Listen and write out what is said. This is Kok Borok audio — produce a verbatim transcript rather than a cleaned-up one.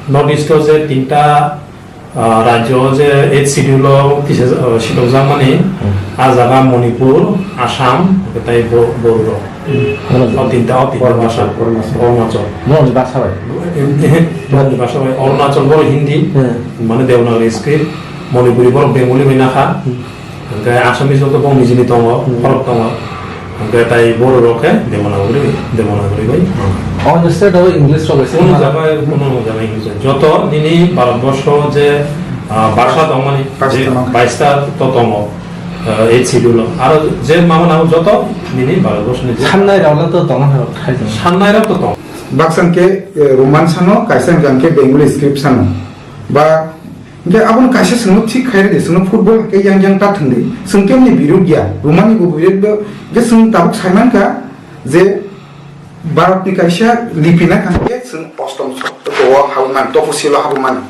North East o je tinta, ah, rajyo o je eighth schedule o kisa, ah, sitokjakmani, Hmm. ah jaga Manipur, Assam, tei Bo-, Bororok. Hmm. O tinta, o tinta Arunachal, bhasha. Arunachal. Arunachal. Borokni bhasha bai? Eh, eh, borokni bhasha bai. Arunachal borok Hindi, Hmm. mane Devanagari script, Manipuri borok Bengali bai nakha. Hmm. Hwnkhe Assamese rok to bong nijini tongo, Hmm. khorok tongo. Hwnkhe tai Bororok khe Devanagari, Devanagari bai mano. On the state of English rok bai Kunu sima. Jaga, kunu jaga English. Joto nini Bharatborsho je, ah, bhasha tongmani, bhasha je tongmani. Baista to tongo, ah, eighth schedule o. Aro je mama nang joto nini Bharatborsho ni je Sannai rok to tongo, hai jani. Sannai rok to tongo. Baksa hwnkhe, eh, Roman sano, kaisa hwnkhe Bengali script sano. Ba Hingke abono kaisa chwngno thik khai rwdi, chwngno football hake yang yang ta thwngdi. Chwng kemni birud ya, Romani bo birud bo, hingke chwng tabuk sai mankha je Bharatni kaisa lipi na kha hingke chwng ostom so-, o habwi mano, tophosilo habwi mano.